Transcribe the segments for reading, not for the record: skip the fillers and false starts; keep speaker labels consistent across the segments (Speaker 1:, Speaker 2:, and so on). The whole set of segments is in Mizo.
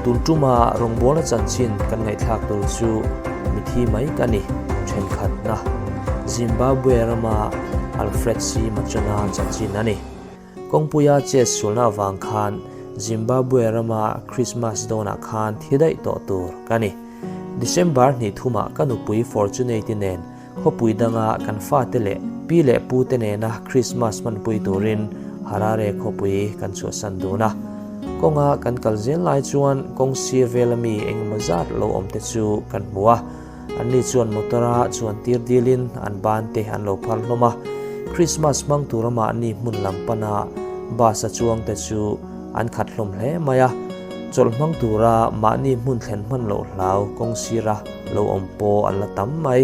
Speaker 1: Tun tuma rawngbawlna chanchin kan ngaihthlak tur chu mithi mai ka ni thenkhatna Zimbabwe rama Alfred C. Machona chanchin a ni. Kawngpuia chet sualna avang khan Zimbabwe rama Christmas dawnah khan thi daih tawh tur ka ni. December hnih thumah ka nupui Fortunate-i nen Khawpui danga kan fate leh pi leh pute nena Krismas hmanpui turin Harare khawpui kan chhuahsan dun a. Kawnga kan kal zel lai chuan kawng sir vela mi engemaw zat lo awm te chu kan hmu a. Anni chuan motor-a chuan tir dilin an ban te an lo phar hlawm a. Krismas hmang tura mahni hmun lam pana bus-a chuang te chu an khat hlawm hle mai a. Chawlh hmang tura mahni hmun thlen hman loh hlau kawng sira lo awm pawh an la tam mai.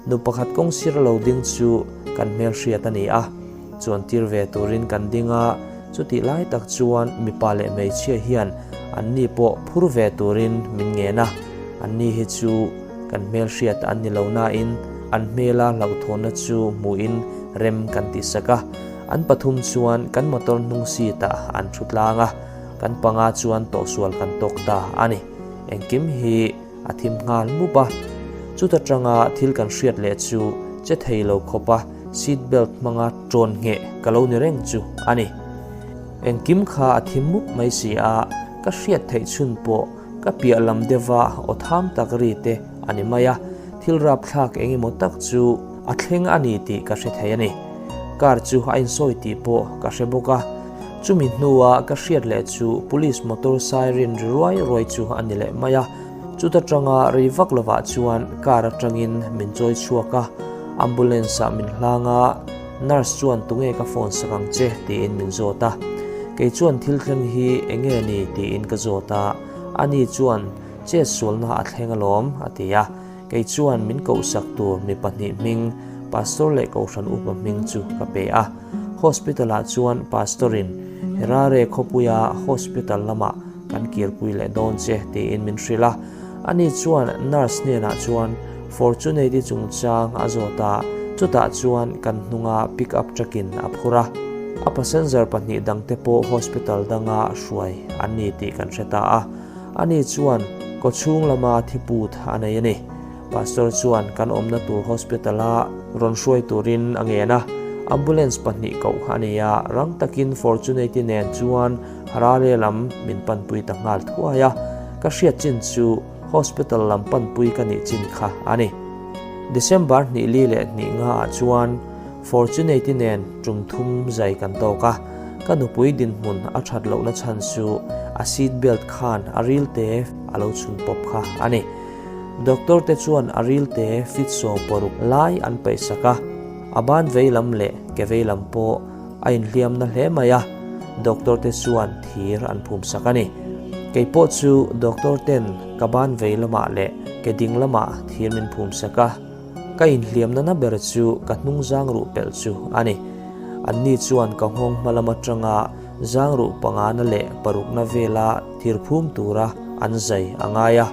Speaker 1: Nu pakhat kawng sira lo ding chu kan hmelhriat a ni a, chuan tir ve turin kan ding a, chutih lai tak chuan mipa leh hmeichhia hian anni pawh phur ve turin min ngen a, anni hi chu kan hmelhriat an ni lo nain an hmela hlauhthawnna chu hmuhin rem kan tihsak a, an pathum chuan kan motor hnung seat ah an thu tlang a, kan panga chuan tawhsual kan tawk ta a ni. Engkim hi. A thim nghal mup a, chuta tanga thil kan hriat leh chu che thei lo khawpa seat belt hmanga tawn ngheh ka lo ni reng chu a ni. Engkim kha a thim mup mai si a, ka hriat theih chhun pawh ka piah lam deuha aw tham tak ri te a ni mai a, thil rapthlak eng emaw tak chu a thleng a ni tih ka hre thei a ni. Car chu a insawi tih pawh ka hre bawk a, chumi hnua ka hriat leh chu police motor siren ri ruai ruai chu a ni leh mai a. Chuta tanga rei vak lovah chuan car atangin min chawi chhuak a, ambulance ah min hlang a, nurse chuan tunge ka phone sak ang che tiin min zawt a. Kei chuan thil thleng hi enge ni tiin ka zawt a, ani chuan chet sualna a thleng alawm a ti a. Kei chuan min kohsak tur mi pahnih hming, Pastor leh Kohhran upa hming chu ka pe a. Hospital ah chuan Pastor in Harare khawpuia hospital lamah kan kirpui leh dawn che tiin min hrilh a. Ani chuan nurse hnenah chuan Fortunate-i chungchang a zawt a, chutah chuan kan hnunga pick up truck in a phur a. A passenger pahnih dangte pawh hospital danga hruai an ni tih kan hre ta a. Ani chuan kawchhung lama thiput a nei a ni. Pastor chuan kan awmna tur hospital-a rawn hruai turin a ngen a. Ambulance pahnih koh a ni a, rang takin Fortunate-i nen chuan Harare lam min panpui ta nghal thuai a. Ka hriat chin chu hospital lam panpui ka nih chin kha a ni. December hnih li leh hnih ngaah chuan Fortunate-i nen tum thum zai kan tawk a, ka nupui dinhmun a that lohna chhan chu a seat belt khan a ril te a lo chhun pawp kha a ni. Doctor te chuan a ril te fit 60 lai an paihsak a, a ban vei lam leh ke vei lam pawh a inhliamna hle mai a, doctor te chuan thir an phumsak a ni. Kei pawh chu doctor ten ka ban vei lamah leh ke ding lamah thir min phumsak a. Ka inhliamna na ber chu ka hnung zang ruh pelh chu a ni. Anni chuan ka nghawng hma lam atanga zang ruh pangana leh parukna vela thir phum tura an zai a ngai a.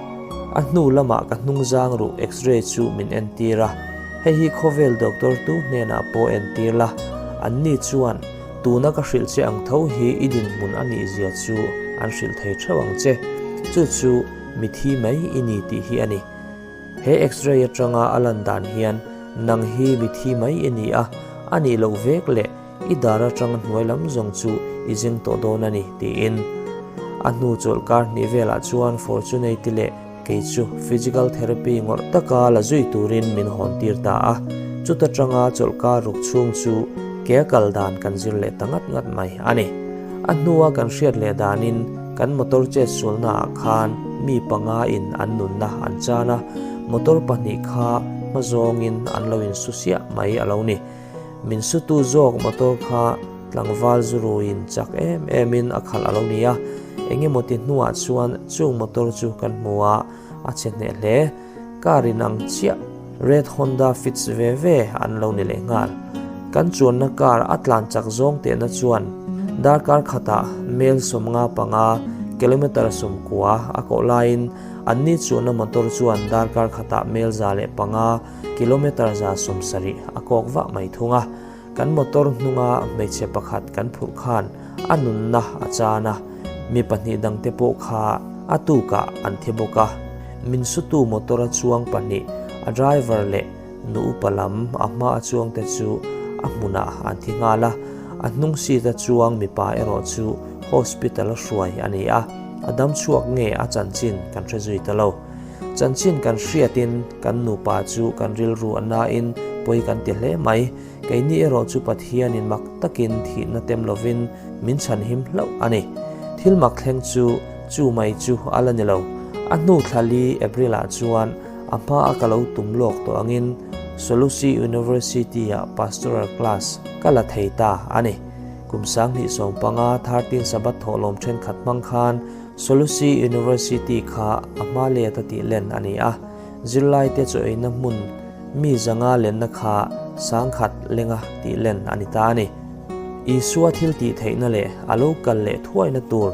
Speaker 1: A hnu lamah ka hnung zang ruh x-ray chu min entir a, hei hi khawvel doctor tu hnenah pawh entir la, anni chuan tuna ka hrilh che ang tho hi i dinhmun a nih zia chu an hrilh thei theuh ang che, chu chu mithi mai i ni tih hi a ni. He X-ray atanga a lan dan hian nang hi mithi mai i ni a, a nih loh vek leh i dar atanga hnuai lam zawng chu i zeng tawh dawn a ni, tiin. A hnu chawlhkar hnih velah chuan Fortunate leh kei chu physical therapy ngawrh taka la zui turin min hawn tir ta a, chuta tanga chawlhkar ruk chhung chu ke a kal dan kan zir leh ta ngat ngat mai a ni. A hnua kan hriat leh danin kan motor chet sualnaah khan mi panga in an nunna an chan a, motor pahnih kha hma zawngin an lo insu siah mai a lo ni. Min sutu zawk motor kha tlangval zuruin chak em emin a khalh a lo ni a, engemaw ti hnuah chuan chung motor chu kan hmu a, a che hneh hle. Car in ang chiah Red Honda Fits ve ve an lo ni leh nghal. Kan chuanna car a tlan chak zawng tehna chuan darkar khatah mel 55, kilometre 90 a kawh laiin anni chuanna motor chuan darkar khatah mel 105, kilometre 170 a kawk vah mai thung a. Kan motor hnunga hmeichhe pakhat kan phurh khan a nunna a chan a, mi pahnih dangte pawh kha. A tukah an thi bawk a. Min sutu motor a chuang pahnih, a driver leh nu upa lam a hma a chuangte chu a hmunah an thi nghal a. A hnung seat a chuang mipa erawh chu hospital a hruai a ni a, a dam chhuak nge a chanchin kan hre zui ta lo. Chanchin kan hriatin kan nupa chu kan rilru a nain pawi kan ti hle mai. Keini erawh chu Pathianin mak takin thihna tem lovin min chhanhim hlauh a ni. Thil mak thleng chu chu mai chu a la ni lo. A hnu thla li April-ah chuan a hma a ka lo tum lawk tawh angin Solusi University-ah Pastoral Class ka la thei ta a ni. Kum 2015 13 Sabbath thawhlawm thenkhat hmang khan Solusi University kha a hma let a tih len a ni a. Zirlaite chaw eina hmun mi zanga lenna kha sangkhat lenga tih len a ni ta a ni. Isua thil tih theihna leh a lo kal leh thuaina tur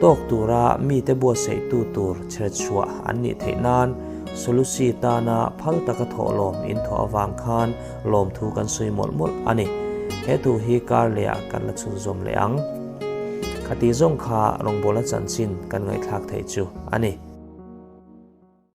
Speaker 1: tawk tura mite buatsaihtu tur chherchhuah an nih theih nan Solusi tana phal taka thawhlawm inthawh avang khan lawmthu kan sawi mawlh mawlh a ni. He thu hi kar lehah kan la chhunzawm leh ang. Khati zawng kha rawngbawla chanchin kan ngaihthlak theih chu a ni.